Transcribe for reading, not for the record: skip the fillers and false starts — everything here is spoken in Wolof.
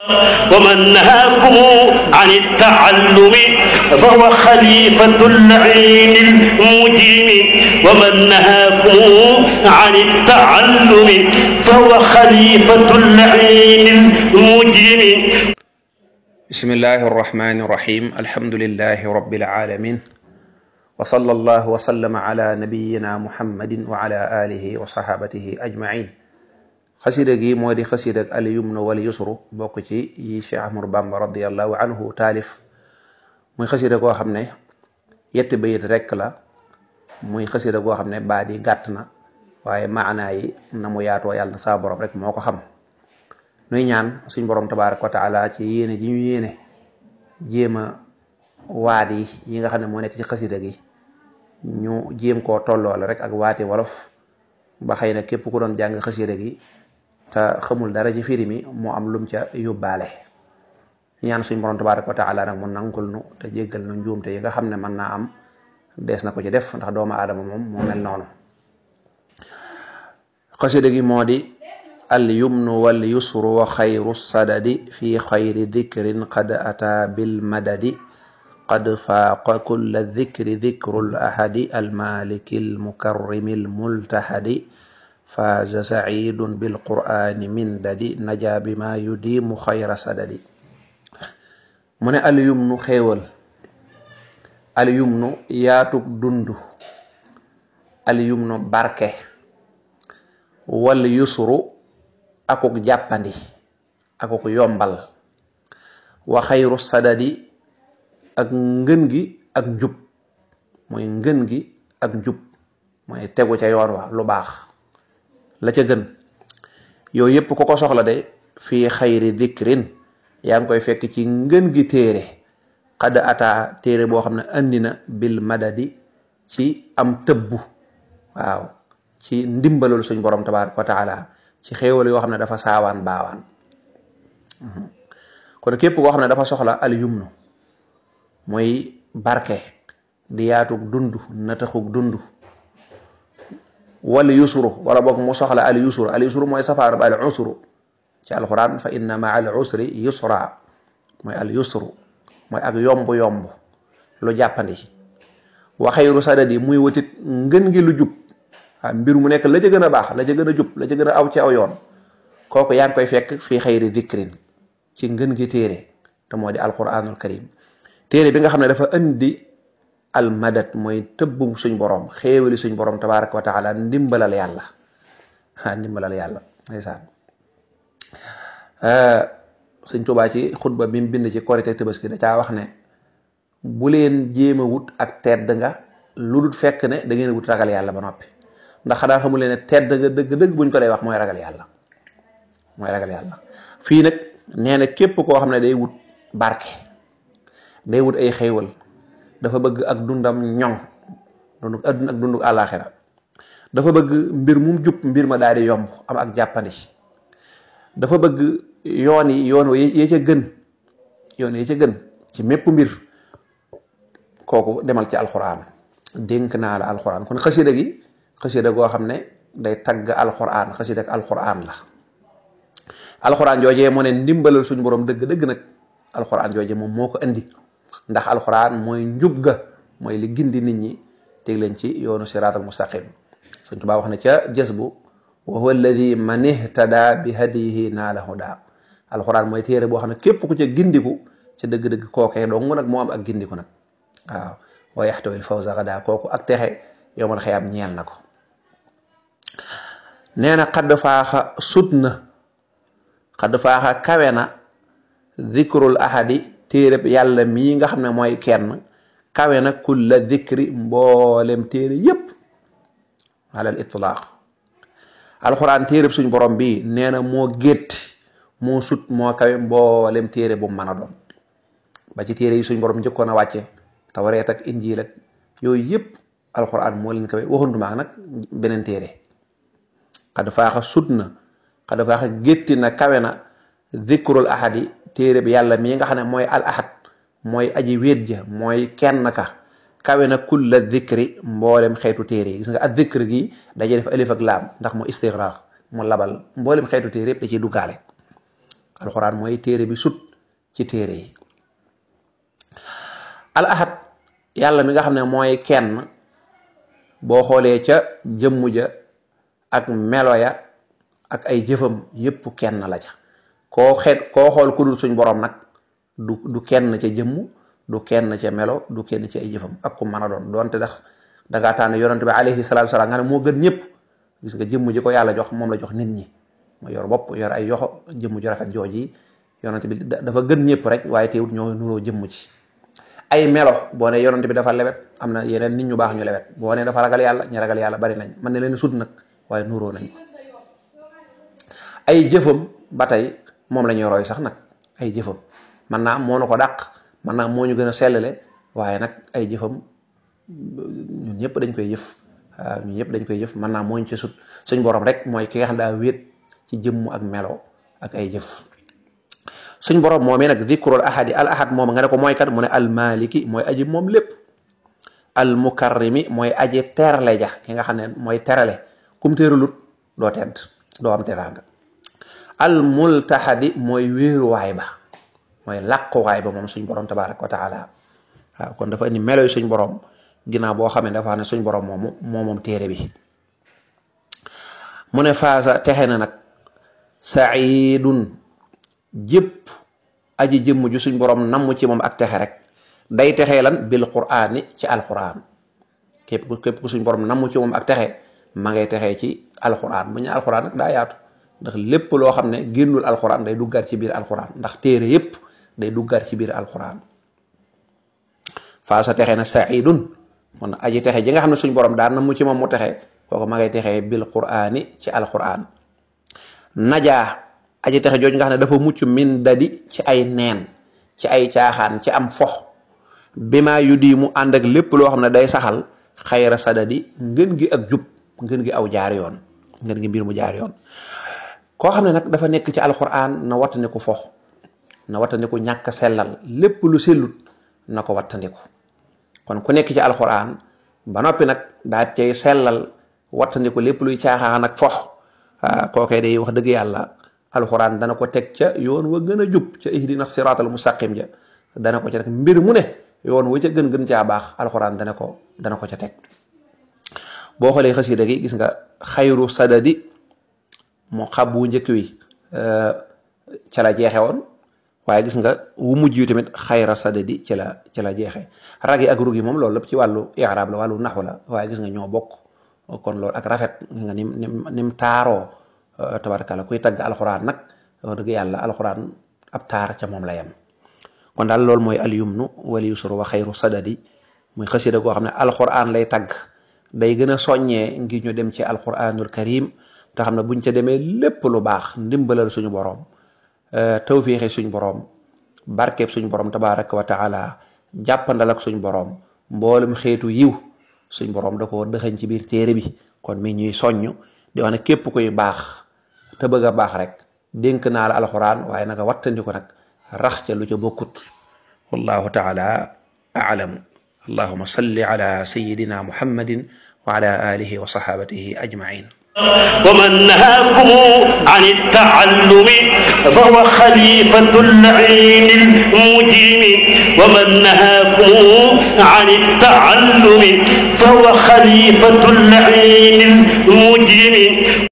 ومن نهاكم عن التعلم فهو خليفة اللعين المجرم ومن نهاكم عن التعلم فهو خليفة اللعين المجرم. بسم الله الرحمن الرحيم. الحمد لله رب العالمين وصلى الله وسلم على نبينا محمد وعلى آله وصحابته أجمعين. xasida gi moo di xasida ak al yumnu wal yusru bokk ci yi Cheikh Ahmadou Bamba radiallahu anhu taalif muy xasida goo xam ne yetti bayit rekk la, muy xasida goo xam ne baat yi gàtt na waaye maanaa yi na mu yaatoo yàlla na saa borom rek moo ko xam. nuy ñaan suñ borom tabaaraka wa taala ci yéene ji ñu yéene jéem a waat yi nga xam ne moo nekk ci xasida gi ñu jéem koo tolloo la rek ak waati wolof ba xëy na képp ku doon jàng xasida gi te xamul dara ci firi mi mu am lum ca yóbbaale. ñaan suñ borom tabaaraka wa taala nag mu nangul nu te jéggal nu njuumte yi nga xam ne mën naa am dees na ko ci def ndax doomu aadama moom moo mel noonu. xasida gi moo di al yumnu wal yusru wa xayru sadadi fi xayri dikrin qad ata bil madadi qad faaqa kulla dikri dikrul ahadi al maliki al mukarrimi al multahadi faaza saidun bil qur'ani min dadi naja bima yudimu xayra sadadi. mu ne al yumnu xéewal, al yumnu yaatug dundu, al yumnu barke, wal yusru akuk jàppandi akuk yombal, wa xayru sadadi ak ngën gi ak njub, mooy ngën gi ak njub mooy tegu ca yoon wa lu baax la ca gën. yooyu yépp ku ko soxla de fii xayri dikrin yaa ngi koy fekk ci ngën gi téere xad ata téere boo xam ne andi na bil madadi ci am tëbbu, waaw ci ndimbalul suñ borom tabaaraka wa taala ci xéewal yoo xam ne dafa saawaan baawaan. kon képp koo xam ne dafa soxla al yumnu mooy barke di yaatug dund nataxug dund, wal yusru wala boog mu soxla al yusru mooy safaarab al usru ci alquran fa inna ma al usri yusra, mooy al yusru mooy ak yomb lu jàppandi. wa xayru sadadi muy watit ngën gi lu jub, mbir mu nekk la ca gën a baax la ca gën a jub la ca gën a aw ci aw yoon, kooku yaa ngi koy fekk fii xayri dikrin ci ngën gi téere te moo di alquranul karim. téere bi nga xam ne dafa indi al madad mooy tëbbum suñ borom, xéewali suñ borom tabaraka wa taala, ndimbalal yàlla ndimbalal yàlla. ndeysaan sëñ Tuubaa ci xutba bi mu bind ci korite tabaski da caa wax ne bu leen jéem a wut ak tedd nga lu dul fekk ne da ngeen wut ragal yàlla ba noppi, ndax xanaa xamu leen ne tedd nga dëgg-dëgg buñ ko lay wax mooy ragal yàlla, mooy ragal yàlla. fii nag nee na képp koo xam ne day wut barke, day wut ay xéewal, dafa bëgg ak dundam ñoŋ, dunduk àdduna ak dunduk àllaaxira, dafa bëgg mbir mum jub mbir ma daal di yomb am ak jàppandi, dafa bëgg yoon yi ca gën ci mépp mbir, kooku demal ci alxuraan. dénk naa la alxuraan. kon xasida gi xasida goo xam ne day tagg alxuraan, xasida ak alxuraan la. alxuraan joojee mu ne ndimbalal suñu borom dëgg-dëgg nag alxuraan joojee moom moo ko indi, ndax alxuraan mooy njub ga, mooy li gindi nit ñi teg leen ci yoonu siraatal mustaqim. Sëñ Tuubaa wax ne ca jës bu wa huwa alladi man ihtada bi hadiyihi naala huda. alxuraan mooy téere boo xam ne képp ku ca gindiku ca dëgg-dëgg kookee dong nag moo am ak gindiku nag, waaw wa yaxtawil fawza gada, kooku ak texe yowmal xiyaam ñeel na ko. nee na xadd faaxa sut na, xadd faaxa kawe na dikrul ahadi téereb yàlla mii nga xam ne mooy kenn, kawe na kulla dikri mboolem téere yépp alal itlaaq. alxuraan téereb suñ borom bi nee na moo gétti moo sut moo kawe mboolem téere bu mën a doon, ba ci téere yi suñ borom njëkkoon a wàcce tawreet ak injiil ak yooyu yépp alxuraan moo leen kawe, waxuntuma nag beneen téere. xad faaxa sut na, xad faaxa gétti na, kawe na dikrul ahadi téere bi yàlla mii nga xam ne mooy al ahad, mooy aji wéet ja, mooy kenn ka, kawe na kulla dikri mboolem xeetu téere yi. gis nga ak dikr gi daje def alif ak laam ndax mu istigraq mu labal mboolem xeetu téere yëpp da ciy duggaale. alxuraan mooy téere bi sut ci téere yi. al ahad yàlla mi nga xam ne mooy kenn boo xoolee ca jëmm ja ak melo ya ak ay jëfam yépp kenn la ca koo xool ku dul suñ borom nag du kenn ca jëmm du kenn ca melo du kenn ci ay jëfam ak ku mën a doon doonte ndax dangaa tànn yonent bi alayhi salaatu salaam nga ne moo gën ñëpp. gis nga jëmm ji ko yàlla jox moom la jox nit ñi ma yor bopp yor ay yoxo jëmm ju rafet jooji yonent bi dafa gën ñëpp rek waaye teewut ñoo nuroo jëmm ci ay melo boo ne yonent bi dafa lewet am na yeneen nit ñu baax ñu lewet boo ne dafa ragal yàlla ñu ragal yàlla bari nañ man ne leen sut nag waaye nuroo nañ ko ay jëfam ba tey moom la ñuy roy sax nag ay jëfam man naa moo nu ko dàq man naa moo ñu gën a sellale waaye nag ay jëfam ñun ñëpp dañ koy jëf waaw ñun ñëpp dañ koy jëf man naa moo ñu ci sut suñ borom rek mooy ki nga xam daa wéet ci jëmm ak melo ak ay jëf suñ borom moomee nag dikrul ahadi al ahad moom nga ne ko mooy kat mu ne al maliki mooy aji moom lépp al mukarrimi mooy aji terale ja ki nga xam ne mooy terale kum teeralut doo tedd doo am teraanga al multahadi mooy wéeruwaay ba mooy làquwaay ba moom suñ borom tabaraka wa taala waaw kon dafa indi melo yi suñ borom ginnaaw boo xam ne dafa ne suñ borom moom téere bi mu ne faasa texe na nag saidun jépp aji jëmm ju suñ borom namm ci moom ak texe rek day texee lan bil qur'ani ci alquran képp ku suñ borom namm ci moom ak texe ma ngay texee ci alquran bu ñu alquran nag daa yaatu ndax lépp loo xam ne génnul alquran day duggaat ci biir alquran ndax téere yépp day duggaat ci biir alquran faasa texe na saidun kon aji texe ji nga xam ne suñ borom daan namm ci moom mu texe kooku ma ngay texee bil qur'ani ci alquran najaa aji texe jooju nga xam ne dafa mucc min dadi ci ay neen ci ay caaxaan ci am fox bi maa yu di mu ànd ak lépp loo xam ne day saxal xayra sadadi ngën gi ak jub ngën gi aw jaar yoon ngën gi mbir mu jaar yoon koo xam ne nag dafa nekk ci alquran na wattandiku fox na wattandiku ñàkk sellal lépp lu sellut na ko wattandiku kon ku nekk ci alquran ba noppi nag daa cay sellal wattandiku lépp luy caaxaan ak fox kookee day wax dëgg yàlla alquran dana ko teg ca yoon wa gën a jub ca ihdina siratal mustaqim ja dana ko ca teg mbir mu ne yoon wa ca gën caa baax alquran dana ko ca teg boo xoolee xasida gi gis nga xayru sadadi mu xabbu njëkk wi ca la jeexe woon waaye gis nga wu mujj yu tamit xayra sadadi ci la jeexe ragi ak rugi moom loolu lépp ci wàllu i'rab la wàllu naxu la waaye gis nga ñoo bokk kon loolu ak rafet nga nim taaroo tabarakalla kuy tagg alxuraan nag wax dëgg yàlla alxuraan ab taar ca moom la yem kon daal loolu mooy al yumnu wal yusru wa xayru sadadi muy xasida goo xam ne alxuraan lay tagg day gën a soññee ngir ñu dem ci alxuraanul karim te xam ne buñ ca demee lépp lu baax ndimbalal suñu borom tawfiixi suñu borom barkeeb suñu borom tabaraka wa taala jàppandal ak suñu borom mboolem xeetu yiw suñu borom da ko dëxañ ci biir téere bi kon mi ñuy soññ di wax ne képp kuy baax te bëgg a baax rek dénk naa la alxuraan waaye nanga wattandi ko nag rax ca lu ca bokkut wallahu taala a'lamu allahuma salli ala sayidina muhammadin wa ala alihi wa sahabatihi ajmain ومن نهاكم عن التعلم فهو خليفة اللعين المجيم ومن نهاكم عن التعلم فهو خليفة اللعين المجيم